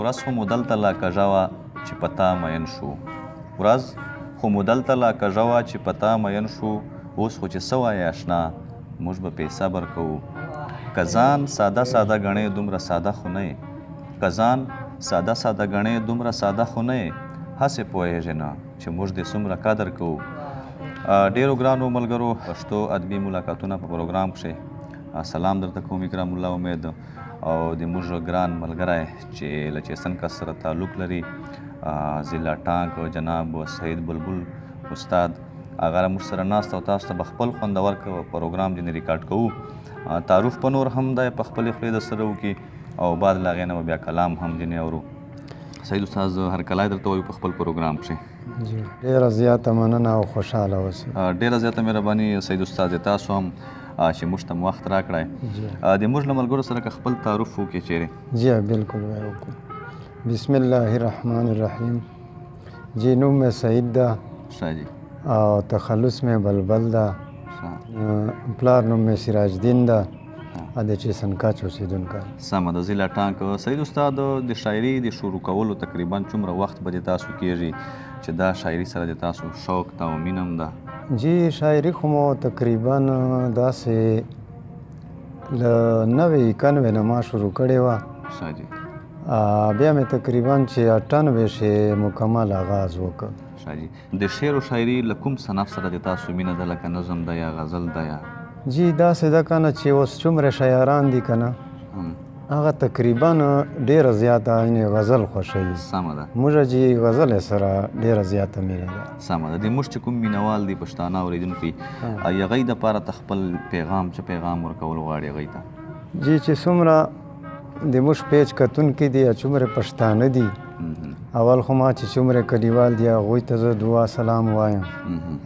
ورځ خو مو دلته لا کږه وه چې په تا مین شو، ورځ خو مو دلته لا کږه وه چې په تا مین شو، اوس خو چې څه وایې اشنا موږ به پې صبر کوو. که ځان ساده ساده ګڼې دومره ساده خو نه یې، که ځان ساده ساده ګڼې دومره ساده خو نه یې، هسې پوهېږې نه چې موږ دې څومره قدر کوو. ډېرو ګرانو ملګرو، پښتو ادبي ملاقاتونه په پروګرام کښې سلام درته کوم. اکرام الله امید او د موږ ګران ملګری چې له چیسن کس سره تعلق لري، ضلع ټانک جناب سعید بلبل استاد، هغه موږ سره ناست او تاسو ته به خپل خوندور پروګرام ځینې ریکارډ کوو. تعارف په نور هم دی په خپلې خولې در سره وکړي او بعد له هغې نه به بیا کلام هم ځینې اورو. سعید استاد، هرکلی درته وایو په خپل پروګرام کښې. جی ډېره زیاته مننه او خوشحاله اوسئ. ډېره زیاته مهرباني سعید استاد، تاسو هم چې موږ ته مو وخت راکړی. د موږ له ملګرو سره که خپل تعارف وکړي چیرې. جی بالکل به وکړو. بسم الله الرحمن الرحیم. جی نوم مې سعید ده. ښه جی. او تخلص مې بلبل ده. پلار نوم مې سراج الدین ده، د چیسن کچ اوسېدونکی. سمه ده، ضلع ټانک. سعید استاد، د شاعري د شروع کولو تقریبا څومره وخت به د تاسو کېږي چې دا شاعري سره د تاسو شوق ده او مینه هم ده؟ جی شاعري خو مو تقریبا داسې له 90 91 نه ما شروع کړې وه. ښه جی. بیا مې تقریبا چې 98 شي مکمل آغاز وکړ. ښه جی. د شعر او شاعري له کوم صنف سره د تاسو مینه ده، لکه نظم ده یا غزل ده یا؟ جی داسې ده که نه چې اوس څومره شاعران دي که نه، هغه تقریبا ډېره زیاته یعنې غزل خوښوي. سمه ده. موږ جی غزل سره ډېره زیاته مینه ده. سمه ده. د موږ چې کوم مینهوال دي، پښتانه اورېدونکي، هغوی دپاره ته خپل پیغام څه پیغام ورکول غواړي هغوی ته؟ جی چې څومره د موږ پیج کتونکي دي یا څومره پښتانه دي، اول خو ما چې څومره کلیوال دي هغوی ته زه دعا سلام وایم،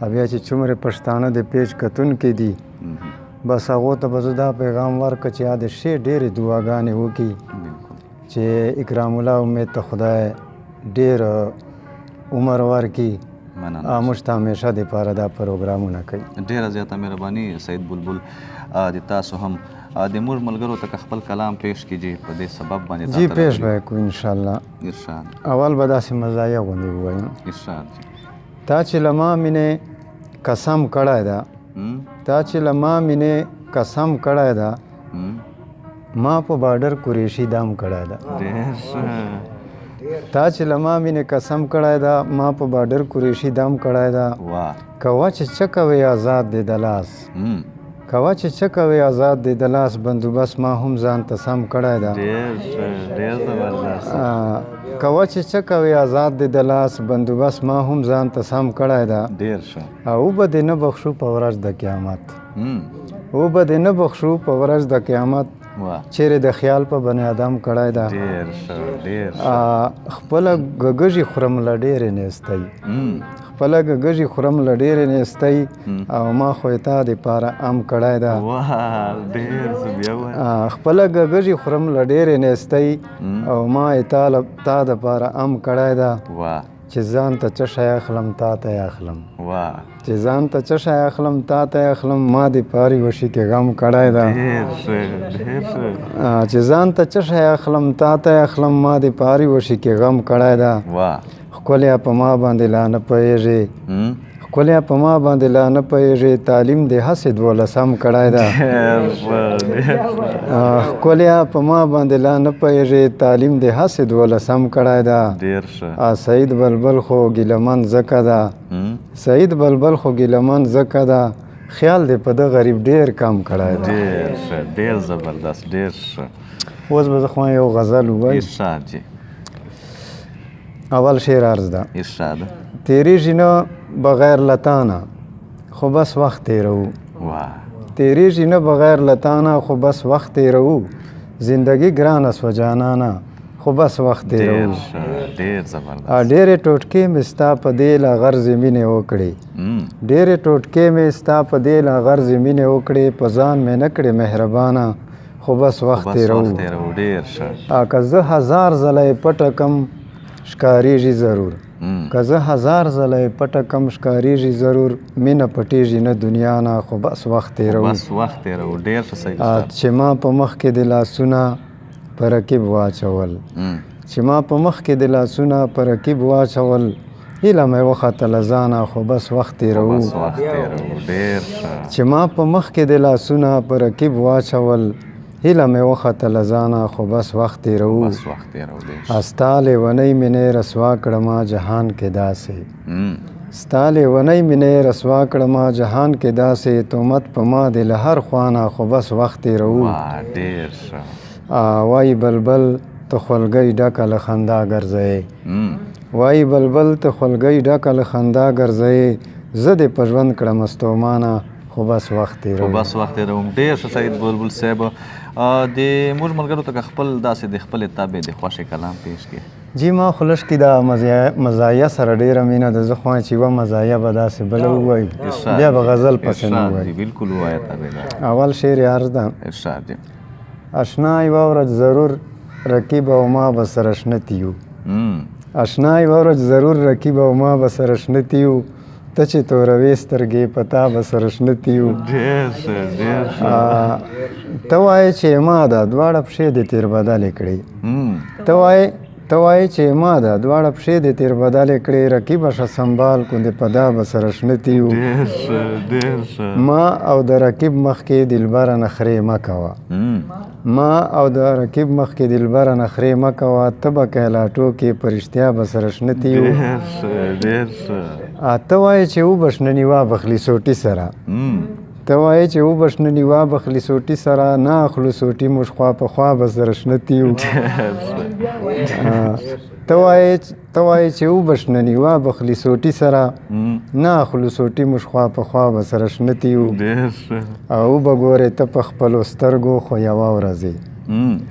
او بیا چې څومره پښتانه د پیج کتونکي دي بس هغو ته به زه دا پیغام ورکړم چې د ښې ډېرې دعاګانې وکړي چې اکرام الله امید ته خدای ډېر عمر ورکړي، موږ ته همیشه دپاره دا پروګرامونه کوي. ډېره زیاته مهرباني سعید بلبل، د تاسو هم د موږ ملګرو ته که خپل کلام پیش کړي جی په دې سبب باندې. جی پیش به یې کړو انشاءالله. ارشاد. اول به داسې مزایه غوندې ووایم. ارشاد. تا چې له ما مینې قسم کړی ده، تا چې له ما مینې قسم کړی ده، ما په باډر قریشي دم کړی ده. تا چې له ما مینې قسم کړی ده، ما په باډر قریشي دم کړی ده. کوه چې څه کوې ازاد دی د لاس، کوه چې څه کوې ازاد دی د لاس، بندوبست ما هم ځان ته سم کړی ده. کوه چې څه کوې ازاد دی د لاس، بندوبست ما هم ځان ته سم کړی ده. او وبه دې نه بخښو په ورځ د قیامت، وبه دې نه بخښو په ورځ د قیامت، چیرې د خیال په بني آدم کړی ده. خپله ګږي خورم له ډېرې نیستۍ، خپله ګږي خورم له ډېرې نیستۍ، او ما خو یې تا دپاره ام کړی ده. خپله ګږي خورم له ډېرې نیستۍ، او ما یې تا دپاره ام کړی ده. چې ځان ته څه شی اخلم تا ته یې اخلم، چې ځان ته څه شی اخلم تا ته یې اخلم، ما دې په هر یوه شي کې غم کړی ده. چې ځان ته څه شی اخلم تا ته یې اخلم، ما دې په هر یوه شي کې غم کړی ده. ښکلیه په ما باندې لا نه پوهېږې، ښکلیه په ما باندې لا نه پوهېږې، تعلیم دې هسې دولسم کړی ده. ښکلیه په ما باندې لا نه پوهېږې، تعلیم دې هسې دولسم کړی ده. سعید بلبل خو ګیله من ځکه ده، سعید بلبل خو ګیله من ځکه ده، خیال دې په ده غریب ډېر کم کړی ده. ډېر ښه، ډېر زبردست، ډېر ښه. اوس به زه خو یو غزل ووایم. ارشاد جی. اول شعر عرض ده. ارشاد. تېرېږي نه بغیر له تانه خو بس وخت تېروو، تېرېږي نه بغیر له تانه خو بس وخت تېروو، زندګي ګرانه سوه جانانه خو بس وخت تېروو. ډېر زبردست. ډېرې ټوټکې مې ستا په دې لا غرضې مینې وکړې، ډېرې ټوټکې مې ستا په دې لا غرضې مینې وکړې، په ځان مې نه کړې مهربانه خو بس وخت تېروو. ډېر ښه. که زه 1000 ځله یې پټه کم ښکارېږي ضرور، که زه 1000 ځله یې پټه کم ښکارېږي ضرور، مینه پټېږي نه دنیا نه خو بس وخت تېروو. بس وخت تېروو. ډېر ښه سعید استاد. چې ما په مخ کې د لاسونه په رقیب واچول، چې ما په مخ کې د لاسونه په رقیب واچول، هیله مې وخته له ځانه خو بس وخت تېروو. چې ما په مخ کې د لاسونه په رقیب واچول، هیله مې وخته له ځانه خو بس وخت تېروو. ستا لېونۍ مینې رسوا کړمه جهان کې داسې، ستا لېونۍ مینې رسوا کړمه جهان کې داسې، تهمت په ما دی له هر خوا نه خو بس وخت تېروو. وایي بلبل ته خولګۍ ډکه له خندا ګرځوې، وایي بلبل ته خولګۍ ډکه له خندا ګرځوې، زه دې په ژوند کړم ستومانه خو بس وخت تېروم. خو بس وخت تېروم. ډېر ښه سعید بلبل صاحب، د موږ ملګرو ته که خپل داسې د خپلې طبعې د خوښې کلام پیش کړې. جی ما خو لږ کې دا مزایه سره ډېره مینه ده، زه خو وایم چې یوه مزایه به داسې بله ووایو، بیا به غزل پسې نه ووایو. بالکل ووایه طبع ده. اول شعر یې عرض ده. ارشاد دی. اشنا یوه ورځ ضرور رقیب او ما به سره شنه تیو، اشنا یوه ورځ ضرور رقیب او ما به سره شنه تیو، ته چې توروې سترګې په تا به سره شنه تیو. ته وایې چې ما ده دواړه پښې دې تیر بدلې کړې، ته وایې چې ما ده دواړه پښې دې تیر بدلې کړې، رقیبه ښه سنبال کوندې په دا به سره شنه تیو. ما او د رقیب مخکې دلبره نخرې مه کوه، ما او د رقیب مخکې دلبره نخرې مه کوه، ته به که لا ټوکې په رښتیا به سره شنه تیو. ته وایې چې وبه شنني وابخلي سوټي سره، ته وایې چې وبه شنني وابخلي سوټي سره، نه اخلو سوټي موږ خوا په خوا به سره شنه تیو. ته وایې چې وبه شنني وابخلي سوټي سره، نه اخلو سوټي موږ خوا په خوا به سره شنه تیو. او وبه ګورې ته په خپلو سترګو خو یوه ورځې،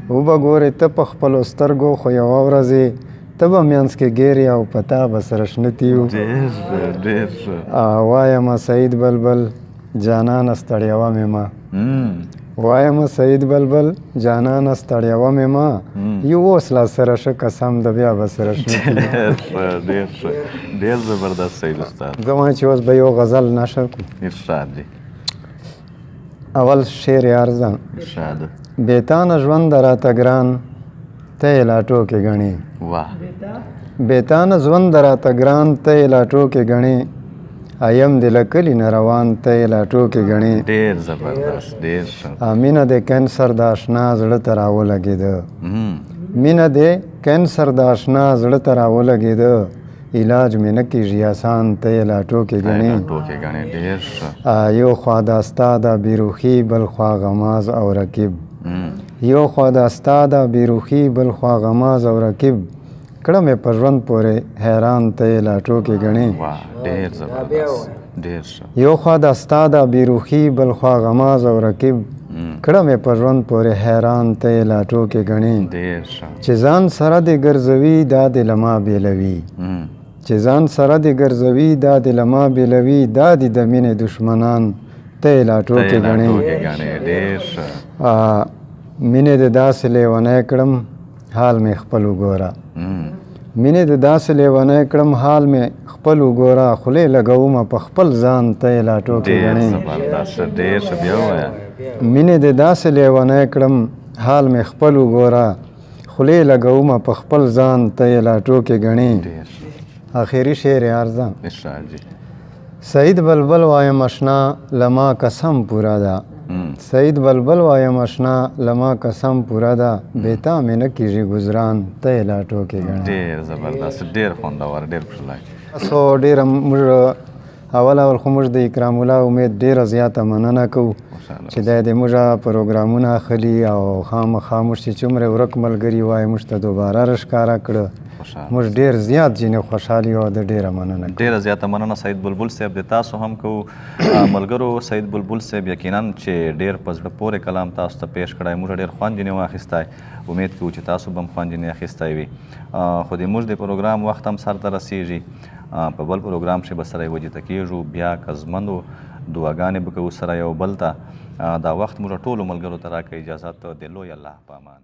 وبه ګورې ته په خپلو سترګو خو یوه ورځې، ته به منځ کې ګیرې او په تا به سره شنه تیو. وایمه سعید بلبل جانانه ستړیوه مې ما، وایمه سعید بلبل جانانه ستړیوه مې ما، یو اوس لا سره ښه قسم ده بیا به سره شنه تیو. ډېر ښه، ډېر زبردست سعید استاد. زه وایم چې اوس به یو غزل نشر کړو. ارشاد دی. اول شعر یې عرض ده. ارشاد. بې تا نه ژوند راته ګران، ته یې لا ټوکې ګڼې. واه. بې تا نه ژوند راته ګران، ته یې لا ټوکې ګڼې، ایم دې له کلي نه روان، ته یې لا ټوکې ګڼې. ډېر زبردست، ډېر ښه. مینه د کینسر د اشنا زړه ته راولګېده، مینه د کینسر د اشنا زړه ته راولګېده، علاج مې نه کېږي اسان، ته یې لا ټوکې ګڼې. ټوکې ګڼې، ډېر ښه. یو خوا د ستا د بېروخي، بل خوا غماز او رقیب، یو خوا د ستا د بېروخي، بل خوا غماز او رقیب، کړه مې په ژوند پورې حیران، ته یې لا ټوکې ګڼې. ډېر زبردست، ډېر ښه. یو خوا د ستا د بېروخي، بل خوا غماز او رقیب، کړه مې په ژوند پورې حیران، ته یې لا ټوکې ګڼې. ډېر ښه. چې ځان سره دې ګرځوي دا دې له ما بېلوي، چې ځان سره دې ګرځوي دا دې له ما بېلوي، دا دې د مینې دښمنان، ته یې لا ټوکې ګڼې. ډېر ښه. مینې دې داسې لېونی کړم حال مې خپل وګوره، مینې دې داسې لېونی کړم حال مې خپل وګوره، خولې لګومه په خپل ځان، ته یې لا ټوکې ګڼې. ډېر ښه، بیا ووایه. مینې دې داسې لېونی کړم حال مې خپل وګوره، خولې لګومه په خپل ځان، ته یې لا ټوکې ګڼې. اخري شعر یې عرض ده. سعید بلبل وایم اشنا له ما قسم پوره ده، سعید بلبل وایم اشنا له ما قسم پوره ده، بې تا مې نه کېږي ګذران، ته یې لا ټوکې ګڼې. ډېر زبردست، ډېر خوندور، ډېر پخلی. سو ډېره موږ اول اول خو موږ د اکرام الله امید ډېره زیاته مننه کوو چې دی د موږ پروګرامونه اخلي او خامخا موږ چې څومره ورک ملګري وایي موږ ته دوباره راښکاره کړه. موږ ډېر زیات ځینې خوشحال یو، د ډېره مننه کوو. ډېره زیاته مننه سعید بلبل صاحب د تاسو هم کوو. ملګرو سعید بلبل صاحب یقینا چې ډېر په زړه پورې کلام تاسو ته پیش کړی، موږ ډېر خوند ځینې واخیستی، امید کوو چې تاسو به هم خوند ځینې اخیستی وي. خو د موږ د پروګرام وخت هم سرته رسېږي، په بل پروګرام کښې به سره یو جته کېږو، بیا که ژمند و دعاګانې به کوو سره یو بل ته. دا وخت موږ ټولو ملګرو ته راکړئ اجازت، د لوی الله په امان.